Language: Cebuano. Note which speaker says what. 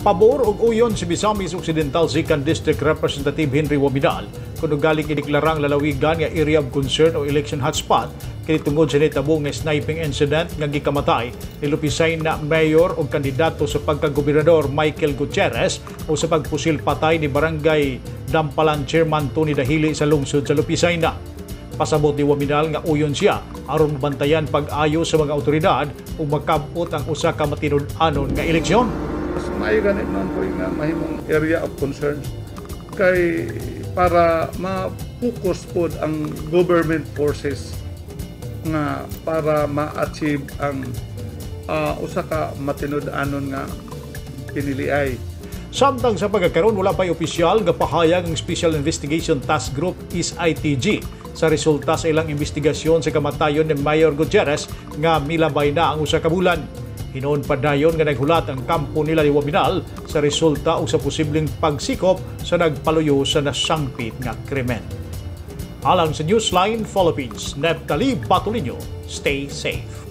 Speaker 1: Pabor og uyon si Misamis Occidental Second District Representative Henry Oaminal kung galing ideklarang lalawigan nga area of concern o election hotspot kini tungod sa nitabo nga sniping incident nga gikamatay ni Lopisay na mayor o kandidato sa pagkagobernador Michael Gutierrez o sa pagpusil patay ni Barangay Dampalan Chairman Tony Dahili sa lungsod sa Lopisay na. Pasabot ni Oaminal nga uyon siya aron mabantayan pag-ayo sa mga otoridad ug makabot ang usa ka matinud-anon nga eleksyon.
Speaker 2: Mas maayo ganit noon po nga mahimong area of concerns kay para ma-focus pod ang government forces nga para ma-achieve ang usa ka matinud-anon nga piniliay.
Speaker 1: Samtang sa pagkakaroon, wala pa'y opisyal nga pahayag ang Special Investigation Task Group SITG sa resulta sa ilang investigasyon sa kamatayon ni Mayor Gutierrez nga milabay na ang usa ka bulan. Hinuon pa dayon nga naghulat ang kampo nila ni Oaminal sa resulta o sa posibleng pagsikop sa nagpaluyo sa nasangpit nga krimen. Alang sa Newsline Philippines, Neptali Batolino, stay safe.